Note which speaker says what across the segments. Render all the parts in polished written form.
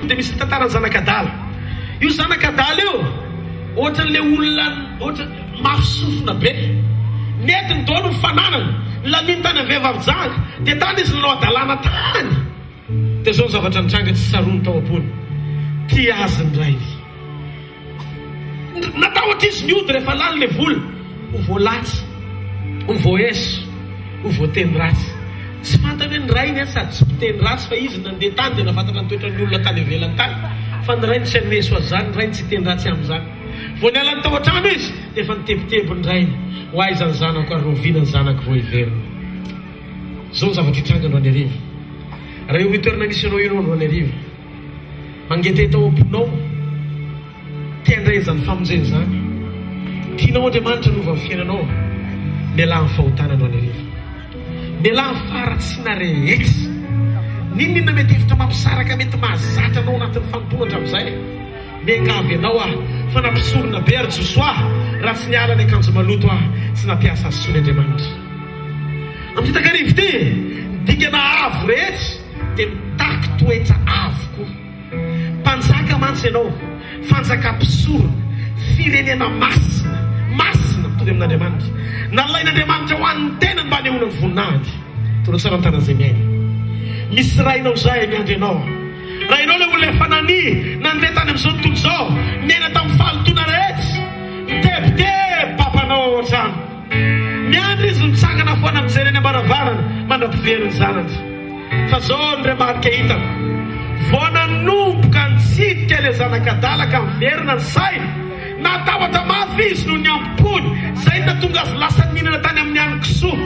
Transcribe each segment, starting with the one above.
Speaker 1: Dia misy ny tantaran'ny zanak'adala. Io zanak'adala io ohatran'ilay olona ohatra mafy sofina be. Nentiny daholo ny fananany, nilaniany tany amin'ny vehivavy janga. Dia tany izy nanao hadalana tany. Dia izao ny zavatra nitranga tsy tsaroany tao am-pony. Tia azy ny rainy. Natahotra izy ny hody rehefa lany ilay vola, ho voalatsa, ho voaeso, ho voateny ratsy. Tsy fantany hoe ny rainy an sady tsy mpiteny ratsy fa izy nandeha tany dia nahafantatra ny toetran'ny olona tany ivelany tany fa ny rainy tsy haneso azy izany, ny rainy tsy hiteny ratsy aminy izany. Vao niala ny tao an-trano izy dia efa nitebiteby ny rainy, ho aiza ny zanako ary rahoviana ny zanako vao hiverina. Izao ny zavatra hitranga androany hariva. Raha eo amin'io toerana misy anao io ianao androany hariva. Mangetaheta ao am-ponao te handray izany famonjena izany. Tianao Andriamanitra hanova ny fiainanao. Mialà amin'ny fahotana androany hariva. Mialà amin'ny faharatsiana rehetra. N'inon'inona mety hevitra mampisaraka mety mahazatra anao anatin'ny fanompoana hatramin'izay. Miangavy anao aho fa nampisorona be ary Josoa raha tsy niala ny akanjo maloto aho tsy nampiasa azy intsony Andriamanitra. Amin'ity takariva ity, ny dingana avo rehetra dia mitaky toetra avo koa. Mpanjaka mantsy ianao, fanjakam-pisorona, firenena masina, masina mitovy amin'Andriamanitra. Nalain'Andriamanitra ho an'ny tenany mba hanehoana ny voninahiny. Toro tsara ny tanan'izay miaina. Misy Rainao izay miandry anao. Rainao ilay olona efa nania, nandeha tany amin'izao tontolo izao, niaina tamin'ny fahalotoana rehetra, mitebiteby papanao ao an-trano. Miandry izy mitsangana foana mijery eny am-baravarana mandra-pivery ny zanany. Fa zao ny remarque hitako, vao nanomboka nitsidika ilay zanak'adala ka niverina ny sainy, natahotra mafy izy noho ny hambom-pony, zay no nahatonga azy lasa nihinana tany amin'ny hanin-kisoa.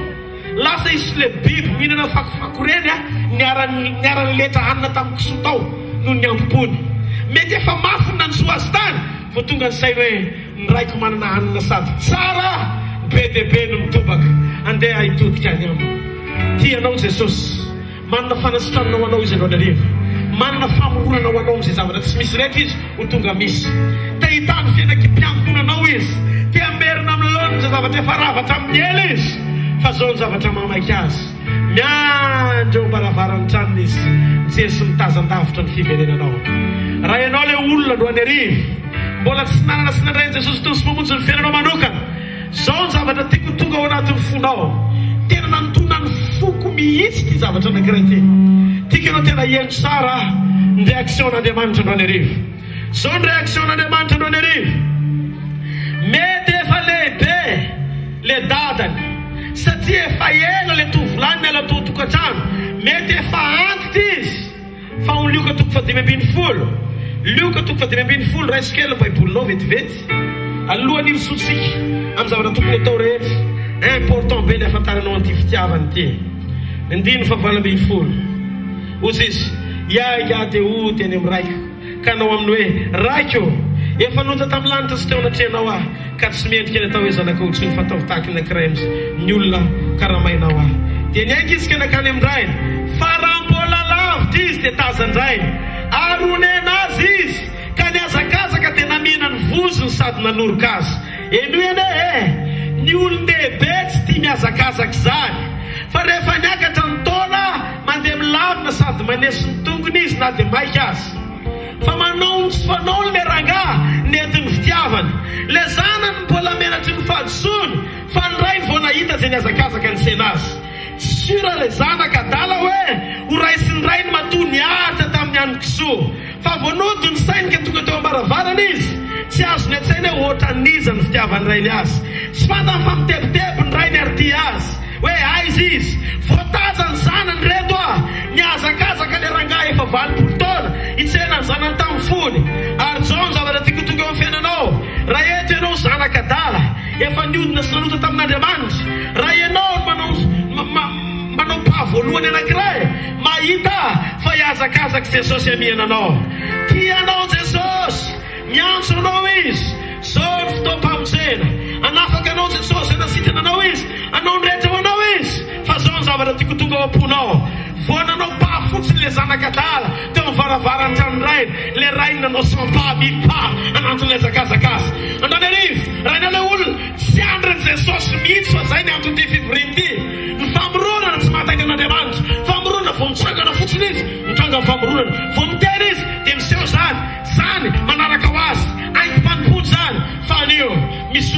Speaker 1: Lasa izy sy ilay biby mihinana fakofako ireny niara-niletra hanina tamin'ny kisoa tao noho ny hambom-pony. Mety efa mafy ny nanjo azy tany vao tonga ny sainy hoe, Ny raiko manana hanina sady tsara be dia be no mitobaka. Andeha hitodika any aminy. Tia anao Jesosy. Manana fanasitranana ho anao Izy androany hariva. Manana famoronana ho anao amin'izay zavatra tsy misy rehetra Izy ho tonga misy. Te hitady fiainam-piankohonanao Izy. Te hamerina amin'ny laoniny izay zavatra efa rava hatramin'ny ela Izy. Fa izao ny zavatra mahamaika Azy. Miandry eo am-baravaran'ny tranony Izy, mijery sy mitazan-davitra ny fiverenanao. Raha ianao ilay olona androany hariva, mbola tsy nanana sy nandray an'i Jesosy Tompo sy Mpamonjy ny fiainanao manokana, izao ny zavatra tiako ho tonga ao anatin'ny fonao. Tena nandona ny foko mihitsy ity zavatra anankiray ity. Tiako ianao tena hihaino tsara ny réaction-n'Andriamanitra androany hariva. Izao ny réaction-n'Andriamanitra androany hariva. Mety efa lehibe le dadany satria efa ela le tovolahy niala tao tokantrano, mety efa antitra izy fa ho Lioka toko faha-15, Lioka toko faha-15, raiso kely ny baibolinao vetivety alohan'ny hirosoantsika amin'ny zavatra tokony atao rehetra, important be ny ahafantaranao an'ity fitiavana ity, ny andininy faha-18, hozy izy, Iainga dia hody any amin'ny raiko. Ka hanao aminy hoe, Raiko ô, efa nota tamin'ny lanitra sy teo anatrehanao aho, ka tsy mendrika ny atao hoe zanakao intsony, fa ataovy tahaka ny anankiray amin'ny olona karamainao aho. Dia niainga izy ka nankany amin-drainy. Fa raha mbola lavitra izy, dia tazan-drainy, ary onena azy izy, ka nihazakazaka dia namihina ny vozony sady nanoroka azy. Henoy anie e! Ny olon-dehibe tsy tia mihazakazaka izany, fa rehefa niakatra ny taona, Mandeha milamina sady maneso ny tongony izy na dia maika aza. Fa manao ny tsy fanaony le rangahy nentin'ny fitiavana. Le zanany mbola menatry ny fahadisoany fa ny rainy vao nahita izay nihazakazaka nitsena azy. Tsy sûr le zanaka adala hoe ho raisin'ny rainy matoa niaritra tamin'ny hanin-kisoa. Fa vao nody ny sainy ka tonga teo am-baravarana izy, tsy azony an-tsaina hoe ohatran'iza ny fitiavan'ny rainy azy. Tsy fantany fa mitebiteby ny rainy ary tia azy. Hoe aiza izy? Voataza ny zanany ireto ah! Nihazakazaka ilay rangahy efa 80 taona hitsena ny zanany tamin'ny fony. Ary izao ny zavatra tiako ho tonga eo amin'ny fiainanao, raha eto ianao zanaka adala, efa niodina sy nanota tamin'Andriamanitra, raha ianao no manao manao pas voalohany anankiray, mahita fa hihazakazaka Jesosy hamihana anao. Tia anao Jesosy! Miantso anao Izy. Zao ny fotoam-pamonjena. Hanafaka anao Jesosy, hanasitrana anao Izy, hanao ny rehetra ho anao Izy. Fa zao ny zavatra tiako ho tonga ao am-ponao. Vao nanao pas fotsiny ilay zanaka adala teo amin'ny varavaran'ny tranon-drainy, ilay rainy nanao cent pas, mille pas hanantona ilay hazakazaka azy. Antananarivo, rainao ilay olona, tsy andrin'i Jesosy mihitsy fa zay ny anton'ity fivoriana ity. Ny famoronana tsy mahataitra an'Andriamanitra. Famoronana vao mitsangana fotsiny Izy, mitranga ny famoronana. Vao miteny Izy dia miseho.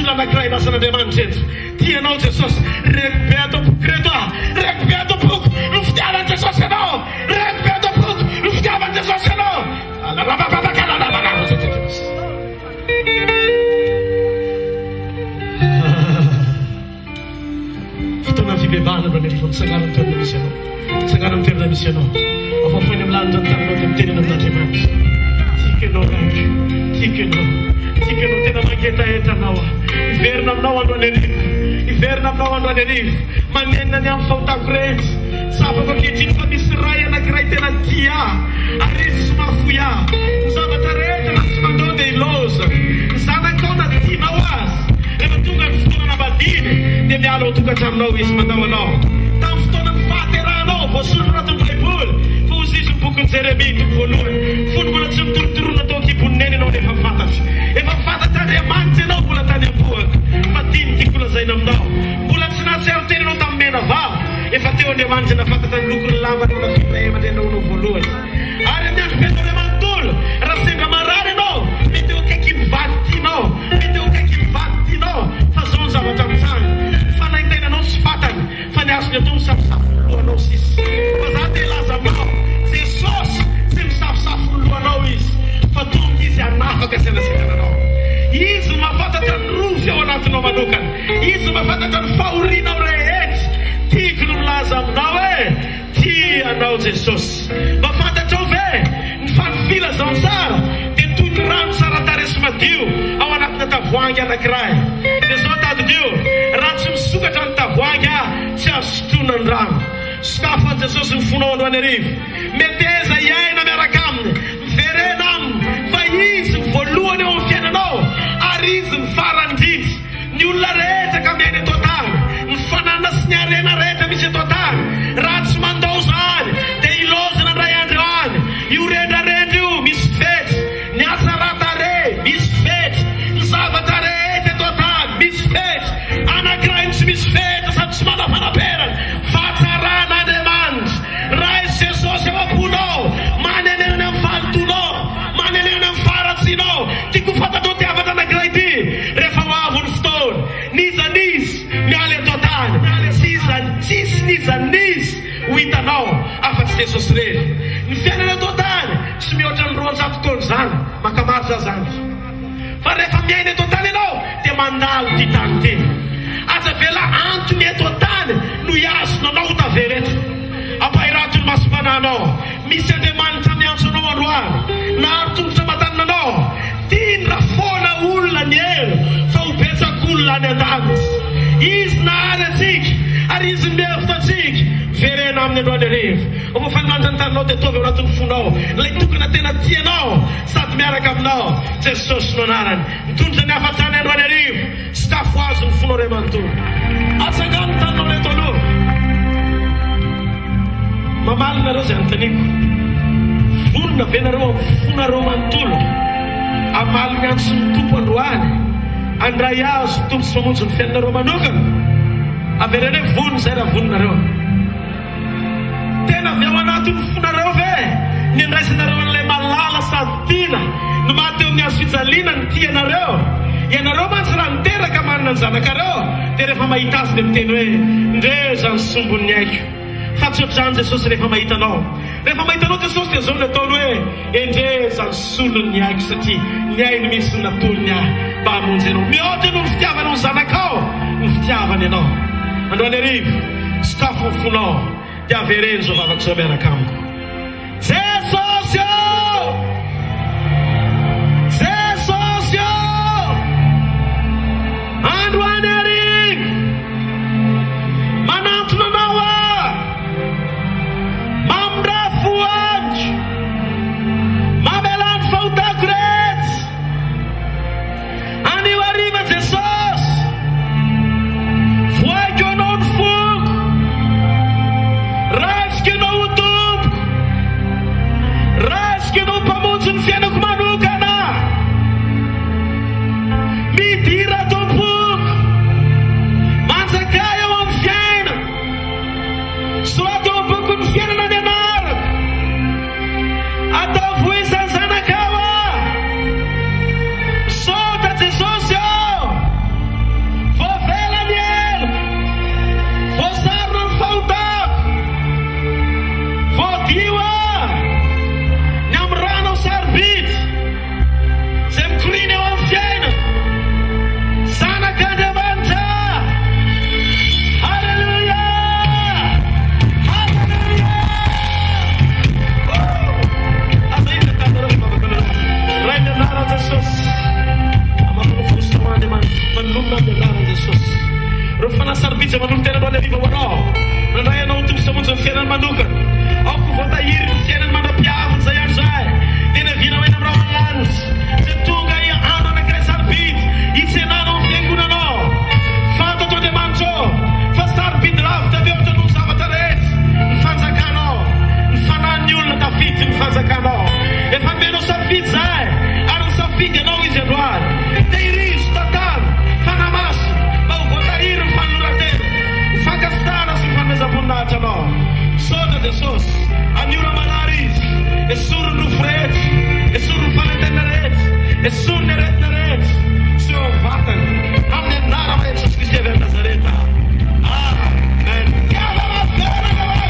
Speaker 1: Misy olona anankiray lasan'Andriamanitra eto. Tia anao Jesosy. Reko be ato am-poko reto ah. Reko be ato am-poko ny fitiavan'i Jesosy anao. Reko be ato am-poko ny fitiavan'i Jesosy anao. Fotoana fibebahana androany hariva. Mitsangàna amin'ny toerana misy anao. Mitsangàna amin'ny toerana misy anao. Afafoy any amin'ny lanitra ny tananao dia mitenena amin'Andriamanitra. Tiako ianao Raiko. Tiako ianao. Tiako ianao. Tena mangetaheta anao aho. Hiverina aminao androany hariva. Hiverina aminao androany hariva. Manenina ny amin'ny fahotako rehetra. Tsapako ankehitriny fa misy Ray anankiray tena tia ahy. Ary Izy tsy mahafoy ahy. Ny zavatra rehetra na tsy mandao dia ilaozany. Ny zanakao na tianao aza. Rehefa tonga ny fotoana hanambadiana dia miala ao an-tokantranonao izy mandao anao. Tamin'ny fotoanan'ny fahaterahanao, voasoratra anatin'ny Baiboly fa hozy izy ny bokin'i Jeremia, toko voalohany, fony mbola tsy nitorontoronina tao an-kibon'i Neny ianao dia efa fantatra. Efa fantatr'Andriamanitra ianao mbola tany am-bohoka. Fa ity no tiako holazaina aminao, mbola tsy nahatsiaro tena ianao tamin'ny mena vava, efa teo Andriamanitra nahafantatra ny lokon'ny lamba nanafian'ny ray aman-dreninao anao voalohany. Ary amin'ny androm-piainanao iray manontolo, raha sendra marary ianao, mety eo akaiky mpivady tianao, mety eo akaiky mpivady tianao, fa izao ny zavatra mitranga, ny fanaintainanao tsy fantany, fa ny azony atao misafosafo ny lohanao sisa. Fa za te hilaza aminao, Jesosy tsy misafosafo ny lohanao Izy, fa tonga Izy hanafaka sy hanasitrana anao. Izy no mahafantatra ny rofy ao anatinao manokana. Izy no mahafantatra ny fahorianao rehetra. Tiako ny milaza aminao hoe, Tia anao Jesosy. Mba fantatrao ve ny fa ny filazantsara dia toy ny rano tsara tarehy sy madio ao anatina tavoahangy anankiray. Dia izao tadidio, raha tsy misokatra ny tavoahangy tsy azo sotroina ny rano. Sokafo an'i Jesosy ny fonao androany hariva. Meteza hiaina miaraka Aminy. Miverena Aminy fa Izy no voalohany eo amin'ny fiainanao ary Izy no farany indrindra. Ny olona rehetra ka miaina eto an-tany, ny fananana sy ny harena rehetra misy eto an-tany, raha tsy mandao izany dia hilaozana indray andro any. Io rendrarendra io misy fetra, ny hatsaran-tarehy misy fetra, ny zavatra rehetra eto an-tany misy fetra. Anankiray no tsy misy fetra sady tsy manam-panaperana, fahatsaran'Andriamanitra. Raiso Jesosy ao am-ponao, manenenana ny amin'ny fahalotoanao, manenenana amin'ny faharatsianao. Tiako ho fantatrao ity hafatra anankiray ity. Rehefa ho avy ny fotoana, n'iza n'iza miala eto an-tany, tsy iza tsisy n'iza n'iza ho hitanao afa-tsy Jesosy irery. Ny fiainana eto an-tany tsy mihoatra ny 200 taona izany, mankamaritra izany. Fa rehefa miaina eto an-tany ianao dia mandalo ity tany ity. Aza avela antony eto an-tany no hihazona anao ho tavela eto. Ampahirato ny masom-panahinao. Misy Andriamanitra miantso anao androany. Nahary tongotra aman-tanana anao. Tiany raha foana olona ny helo fa ho betsaka olona any an-danitra. Izy nahary antsika ary Izy mihevitra antsika. Miverena Aminy androany hariva. Vao fanomandra ny taninao dia ataovy ao anatin'ny fonao ilay tokana tena tianao sady miaraka aminao. Jesosy no anarany. Mitondra ny hafatrany androany hariva. Sokafo ho azy ny fonao ray manontolo. Atsangano ny taninao reto aloha. Mamaly nareo izay anontaniako. Vonona ve nareo amin'ny fonareo manontolo hamaly ny antson'ny Tompo androany handray Azy ho Tompo sy Mpamonjy ny fiainanareo manokana? Avereno hoe vonona izay raha vonona nareo. Tena avy ao anatin'ny fonareo ve ny andraisanareo an'ilay malala sady tiana no maha teo amin'ny hazo fijaliana ny tia anareo? Ianareo mantsy raha niteraka manana ny zanakareo dia rehefa mahita azy dia miteny hoe ndreza ny sombin'ny aiko. Fa tsy ohatr'izany Jesosy rehefa mahita anao. Rehefa mahita anao Jesosy dia izao no ataony hoe endreza ny solon'ny aiko satria ny ainy mihitsy no natolony ahy mba hamonjy anao. Mihoatra noho ny fitiavanao ny zanakao ny fitiavany anao. Androany hariva. Sokafo ny fonao dia avereno izao vavaka izao miaraka amiko. Jesosy ô! Jesosy ô! Androany hariva, manantona Anao aho. Mamindrà fo amiko. Mamelà ny fahotako rehetra. Anio hariva Jesosy, vohaiko Anao ny foko, raisiko Ianao ho Tompoko, raisiko Ianao ho Mpamonjy ny fiainako manokana. Midira ato am-poko, manjakà eo amin'ny fiainako, soraty eo am-bokin'ny fiainana ny anarako. Ataovy ho isan'ny zanakao aho. Misaotra Jesosy ô! Esory ny nofo rehetra. Esory ny fanaintainana rehetra. Esory ny aretina rehetra. Tsy eo amin'ny vatana. Amin'ny anaran'i Jesosy Kristy avy any Nazareta. Amen. Tiava mafy Andriamanitra.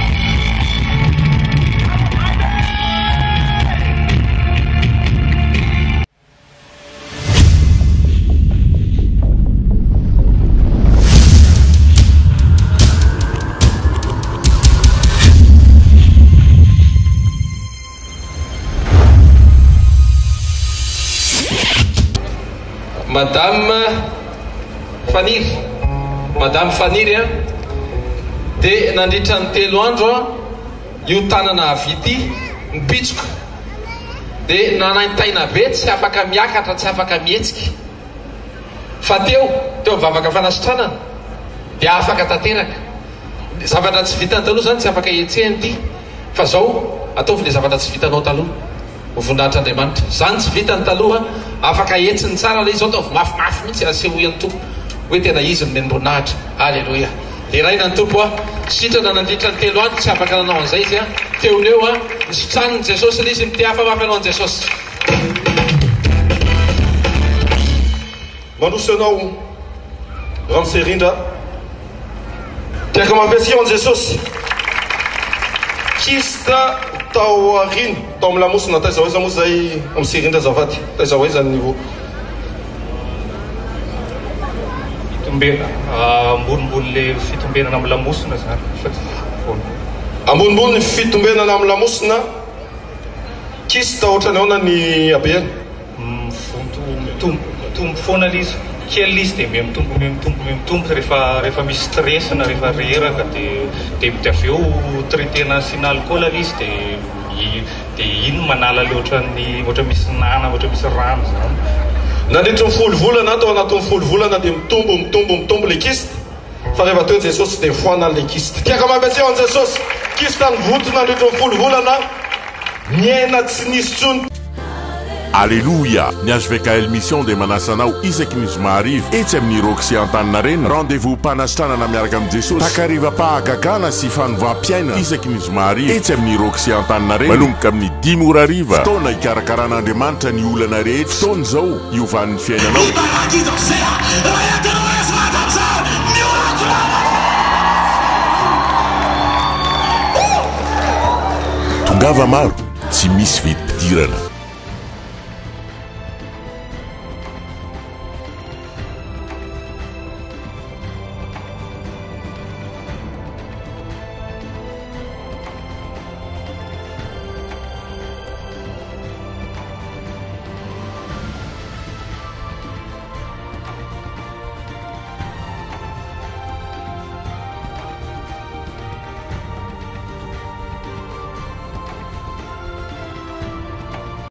Speaker 2: Madame Faniry, Madame Faniry an, dia nandritra ny telo andro an, io tanana havia ity nipitsoka. Dia nanaintaina be, tsy afaka miakatra, tsy afaka mihetsika. Fa teo, teo amin'ny vavaka fanasitranana, dia afaka tanteraka. Ny zavatra tsy vitany taloha izany tsy afaka hetsehiny ity, fa zao, ataovy ilay zavatra tsy vitanao taloha. Ho voninahitr'Andriamanitra. Izany tsy vitany taloha, afaka hetsiny tsara ilay izy, zao ataovy mafimafy mihitsy, asehoy an'ny Tompo hoe tena Izy no nomem-boninahitra. Aleloia. Deraina ny Tompo a! Sitrana nandritra ny telo andro, tsy afaka nanao an'izay izy a! Teo no eo a! Nositranin'i Jesosy ilay izy, mitehafa mafy anao an'i Jesosy.
Speaker 3: Mandroso ianao Ramose Rindra. Tiaka mafy an'i Jesosy. Kyste tao aoriana, tao amin'ny lamosina, taiza ho aiza moa izay Ramose Rindra azafady? Taiza ho aiza ny niveau?
Speaker 4: Fitombenana, ambonimbony le fitombenana amin'ny lamosina zany fa tsy voalohany.
Speaker 3: Ambonimbony ny fitombenana amin'ny lamosina, kyste ohatrany ahoana ny habeny?
Speaker 4: Mivonto mitombo mitombo foana le izy, kely le izy de miha mitombo miha mitombo miha mitombo rehefa rehefa misy stress na rehefa reraka de de de avy eo traiter-na asiana alcool le izy de de iny no manala le ohatran'ny ohatra misy nana ohatra misy rano zany.
Speaker 3: Nandritry ny folo volana, tao anatin'ny folo volana dia mitombo mitombo mitombo le kyste, fa rehefa teo Jesosy dia foanany le kyste. Tiaka mampiaseho an'i Jesosy, kyste nivonto nandritry ny folo volana, niaina tsy nisy intsony.
Speaker 5: Aleloia! Ny HVKL Mission dia manasa anao isaky ny zoma hariva etsy amin'ny Roxy Antaninarenina. Rendez-vous mpanasitranana miaraka amin'i Jesosy. Takarivam-pahagagana sy fanovam-piainana isaky ny zoma hariva etsy amin'ny Roxy Antaninarenina. Manomboka amin'ny dimy ora hariva. Fotoana hikarakaran'Andriamanitra ny olana rehetra. Fotoana izao hiovan'ny fiainanao. Tongava maro, tsy misy vidim-pidirana.